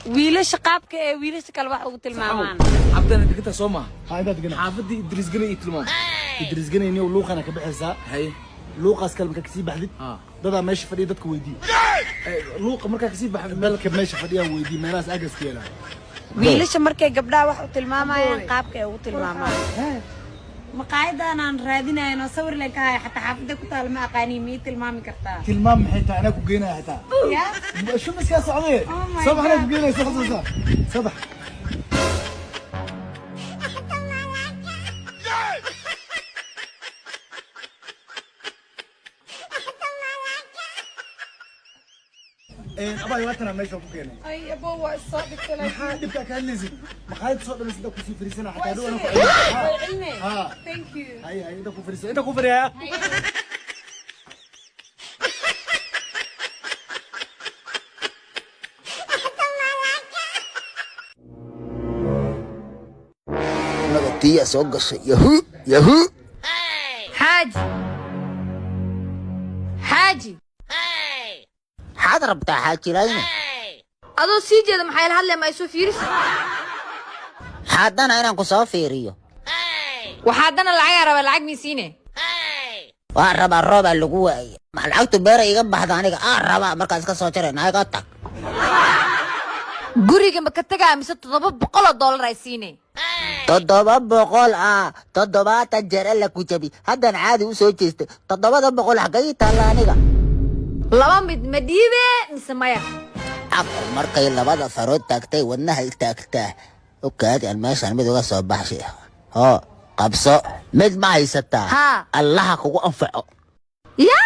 Wiilasha qaabka ee wiilasha kale wax ugu tilmaamaan. Xaafadana deganta soo maaha? Ha, intaad gana. Xaafadii Idriis Gane ii tilmaam. Idris Ganayni luuqana ka bixaysaa. Haye. Luuqaas kale markaa kasii baxdid, dadaa meesha fadhiya, dadka weydii. Luuqa markaa kasii baxa? Dadka meesha fadhiyaa weydii, meelahaas agas ku yeelaa. Wiilasha markay gabdhaha wax u tilmaamayaan, qaabka ay ugu tilmaamaan. Maqaayadan aan raadinayn oo sawir leen ka haya, xataa xaafadda ku taal ma aqaani, ma ii tilmaami kartaa? Tilmaam maxay tahay? Anaa ku geynaya xitaa. Ya. Shumiskaa socdee. Oh my Sabax, anaa ku God. geynaya. Sabax, sabax, sabax. Abaa, waatana meesha ku keenay. Ay abo, waa isoo dhigtay. Maxaa dhibkaa ka hadlaysid? Maqaayad soo dhamaysid, inta kusii fariisana xataa dhow anaa ku Way cilmi. Ha. Thank you. Hay hay, inta ku fariisa, inta ku fariya. Nabatiya soo gashay, yahu yahu. Xaaji, xaaji. Maxaad rabtaa, xaajilayne? Adoo sii jeeda maxay la hadlaya? Ma ay soo fiirisa? Haddana inaan ku soo fiiriyo? Waxaa haddana lacagaa rabaa, lacag mii siine. Waa rabaa, roobaa lagu waayay. Ma lacagtu beera iga baxda aniga? Aa rabaa markaan iska soo jaray, naiga tag. Guriga ma ka tagaa mise $700 ay siine? 700 ah, 70 jeer alla ku jabi. Haddaan caadi u soo jeestay, 700 xaggay taalla aniga? Laba mid, ma dhiibe mise maya? Aku markay labada farood taagtay wadnahay taagtaa. Okaadi, aan meeshaan mid uga soo baxshay. Hoo, qabso. Mid ma haysataa? Haa. Allaha kugu anfaco. Ya.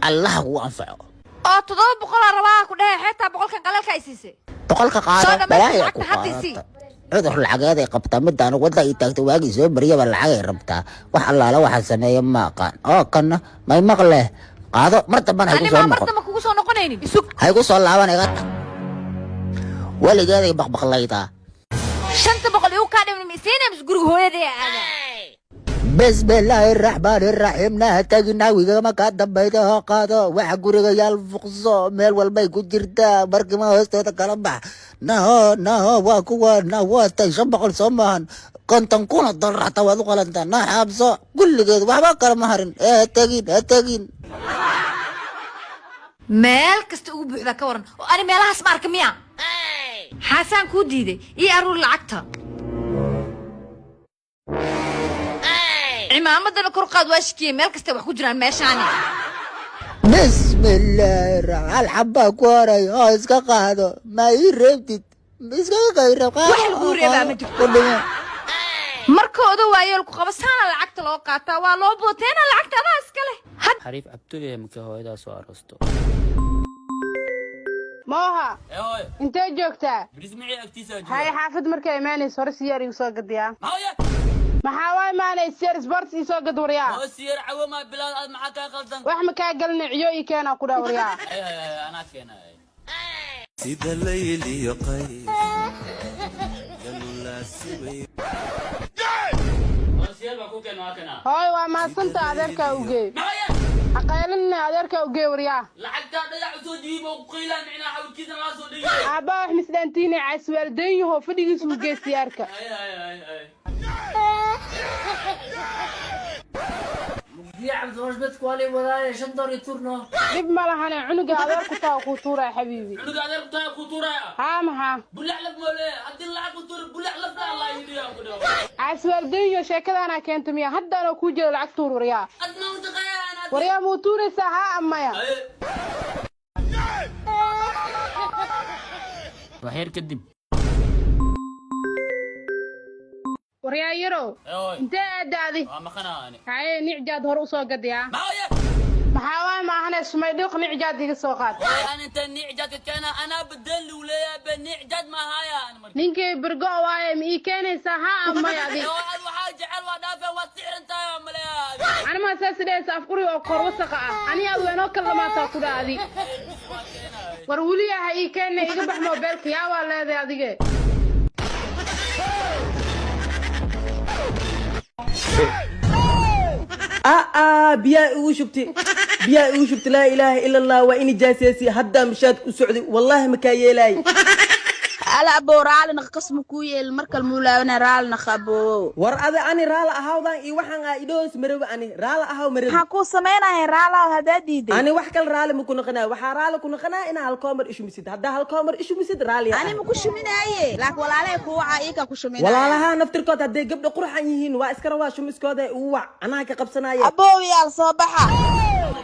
Allaha kugu anfaco. Oo 700-aa rabaa ku dhehe, xeetaa boqolkan qalalka ay siisay. Boqolka Soo qaado. dhammaysta. Balaaya ku Lacagta hadda isii. qaadata. Cudur lacageed ay qabtaa midaan. Wadda ay taagtay waagii soo baryaba lacagay rabtaa. Wax allaala waxaa sameeya ma aqaan. Oo kanna may maqleh, qaado. Mar dambana haygu Ani soo maa mar noqon. damba kugu soo noqonaynin, isug. Haygu soo laaban, iga tag. Weligeeday baqbaqlaydaa. 500 igu kaa dhiman, ma isiine mise guriga hooyaday aadaa? Bismillaahi raxmaani raxiim. Naha tagi, naawigama kaa dambayda. Hoo, qaado. Waxa guriga yaal fuqso, meel walbay ku jirtaa. Barkima hoostooda kala bax. Naho naho, waa kuwa na waatay. 500 soo maahan, $50,000 xataa waad u qalantaa. Na xaabso kulligeed, waxba kala ma harin. Ee ha tagin, ha tagin. Meel kasta ugu buuxdaa, ka waran? Oo ani meelahaas ma arka miya? Xaasaan kuu diiday, ii aruur lacagta. Cimaamadana kor qaad, waa shikiyey. Meel kasta wax ku jiraan meeshaani. Bismillaahi raxmaan. Hal xabbaa ku haray oo iska qaado. Ma ii reebtid? Iskaga qayreeb. Wax laguu reebaa ma jirto. Ku dhimo. Markooda waayeelku qaba saana lacagta loo qaataa, waa loo booteena lacagta, adaa iska leh had. Xariif cabtooy markay hooyadaa soo aroosto. Mooha, intee joogtaa? Bris micii agtiisa. Haye, xaafad markaa imaanayso hore siyaar igu soo gadiyaa. Maxaa waa imaanay? Siyaar sports ii soo gad, waryaa. Oo siyeer cawo maa bilaad aad? Maxaa kaa qaldan? Wax ma kaa galina, ciyo ii keenaa ku dhaa, waryaa. Anaa keenay. Sida layliyo qays lalulaasimay. Oo siyeer baa ku keen, waa kana. Hooy, waa mahadsanta, adeerkaa ugee. Haqaylinna, adeerkaa ugee, waryaa. Lacagtaa dhagax usoo dhiib oo ku qiilaa micnaa xawlkiisa laga soo dhigay. Aabbaa wax misdhaantiina caswaaldayn yaho, fadhigiisu ugee siyaarka. Ay ay ay ay. Dhib ma lahane, cunuga adeerku taa kuu tuuraya, xabiibi. Cunuga adeer taa ku tuuraya. Haa, maxaa? Bulac laf moole haddii lacag ku tuur, bulac laf la Allah yidhi ku dhaw. Caswaaldayn yaho, sheekadaanaa keenta miya? Haddaanoo kuu jiro lacag tuur, waryaa. Adna u shaqeeya ana. Waryaa, muu tuuraysaa, haa amaya? Waxyar kadib. Waryaa yarow, intee aadaadi? Waa maqanaa ani. Haye, nicjaad hore usoo gadiyaa. Maxaa? Maxaa waay maahane, sumay dhiiq nicjaad iga soo qaad. Aan inta nicjaad ka keena, anaa bedel luu leeyahay be, nicjaad ma haya ani marka. Ninkii birgo waaye, ma ii keenaysaa, haa amaya adi? Oo aad waxaa jecel waa dhaafe, waad sixiran tahay waa maleeyaa. Animaa saas dhehaysa, afquri oo kor wasaqa ah, ani aad weynoo kala dhamaataa ku dha adi. War weliyaa ha ii keenne, iga bax moobeelka. Yaa waa leedahay adige. Aa, biyaa igu shubtay, biyaa igu shubtay! Laa ilaaha ila Allah, waa ini jaaseesi. Haddaa mishaad ku socday, wallaahi makaa yeelaay. Ala aboo, raali naqa, kasma kuu yeelin, mar kale muulaabana, raali naqa aboowow. War adi ani raala ahawdan iyo waxaan aa idhoos marawi, ani raala ahaw marawi. Maxaa kuu samaynaya raalaw haddaa diiday? Ani wax kale raali ma ku noqonaya, waxaa raali ku noqonaya inaa halkoomar ishumisid. Haddaa halkoomar ishumisid, raali. Ani ma ku shuminaaye, laakiin walaalahay kuu wacaa, iikaa ku shuminaya. Walaalaha naftirkood hadday gabdha qurxan yihiin, waa iska rawaa shumiskooda, ugu wac, anaa ka qabsanaya. Aboowiyaal, soo baxa.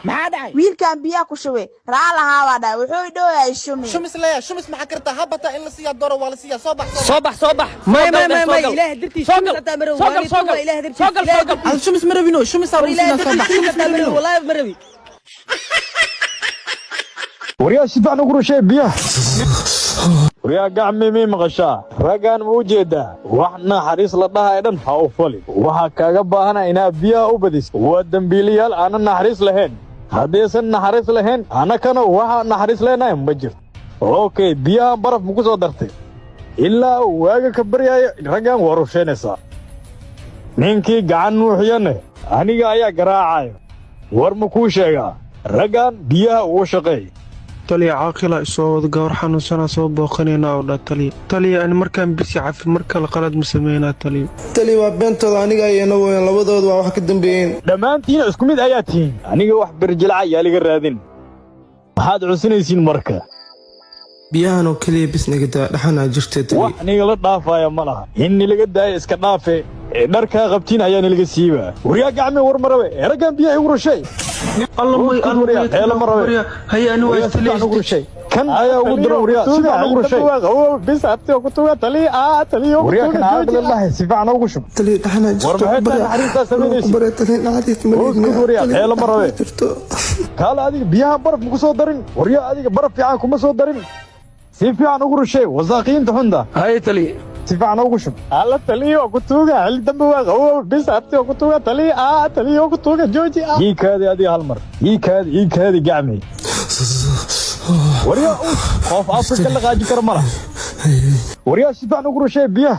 Maxaa dhacay? Wiilkan biyaa ku shubay, raalahaa dhahay, wuxuu idhooyahay shumi. Shumis leeya, shumis maxaa kartaa? Habata in la siiyaa dooro, waa la siiyaa. Soo bax. Soo bax, soo bax. May may may may, ilaahay dartiis, shumis hataa marawi. Soo gal, soo gal. Ilaahay dartiis. Soo gal, soo gal. Al shumis ma rabino, shumis aa War ilaahay soo bax. dartiis, shumis hataa marawi, wallahi marawi. Waryaa, si fiican ugu rushee biyaha. Waryaa gacmi, mii maqashaa? Raggaan ma u jeedaa? Wax naxariis la dhahay dhan ha u falin. Waxaa kaaga baahana inaad biyaha u badiso. Waa dembiilayaal aanan naxariis lahayn. Haddaysan naxariis lahayn, annakana waxaa naxariis leenahay ma jirto. Okay, biyahan baraf ma ku soo dartay? Ilaa uu waaga ka baryaayo raggan waa rusheynaysaa. Ninkii gacan nuuxiyane aniga ayaa garaacayo. War ma kuu sheegaa? Raggan biyaha ugu shaqeey. Taliya, caaqila isoo wada, gawar xanuunsanaa soo booqanaynaa oo dha. Taliya, taliya, ani markaan bisi cafi, mar kale qalad ma sameynaa, taliya. Tali, waa beentooda, aniga ayayna weyn, labadooda waa wax ka dambeeyeen. Dhammaantiina isku mid ayaa tihiin. Aniga wax birjilca ayaa liga raadin. Maxaad cusinaysiin marka? Biyahan oo keliya bis naga daa, dhaxanaa jirta, taliya. Wax niga la dhaafaya ma laha. In nilaga daaya iska dhaafe, ee dharkaa qabtiin ayaa nilaga siibaa. Waryaa gacmi, war ma rabe. Ee raggan biyaha igu rushay. Eela ma rabe. Haye, ani waa. Waryaa, si fiican ugu rushay. Kan ayaa ugu daran. Waryaa, si fiican ugu rushay. Bis abti ku tuga, taliya, aa taliya. Waryaa, kan aaqil si fiican ugu shub. Taliya, dhaxanaa War jirto. maxay tahay naxariistaa samaynaysid? Barya taliya, naxariis ma Uskud waryaa, eela ma rabe. Kaale adiga, biyaha baraf ma ku soo darin? Waryaa adiga, baraf fiican kuma soo darin. Si fiican ugu rushay wasaaqiinta xunda. Haye taliya. Si fiican ugu shub. Alla taliya waa ku tuuga, xil dambe waa qabow. Bis abti waa ku tuuga, taliya, aa taliya waa ku tuuga, jooji. Aa ii kaadi adiga hal mar, ii kaadi, ii kaadi gacmi. Waryaa, qof Afrika la qaajin kara ma laha. Waryaa, si fiican ugu rushay biyaha.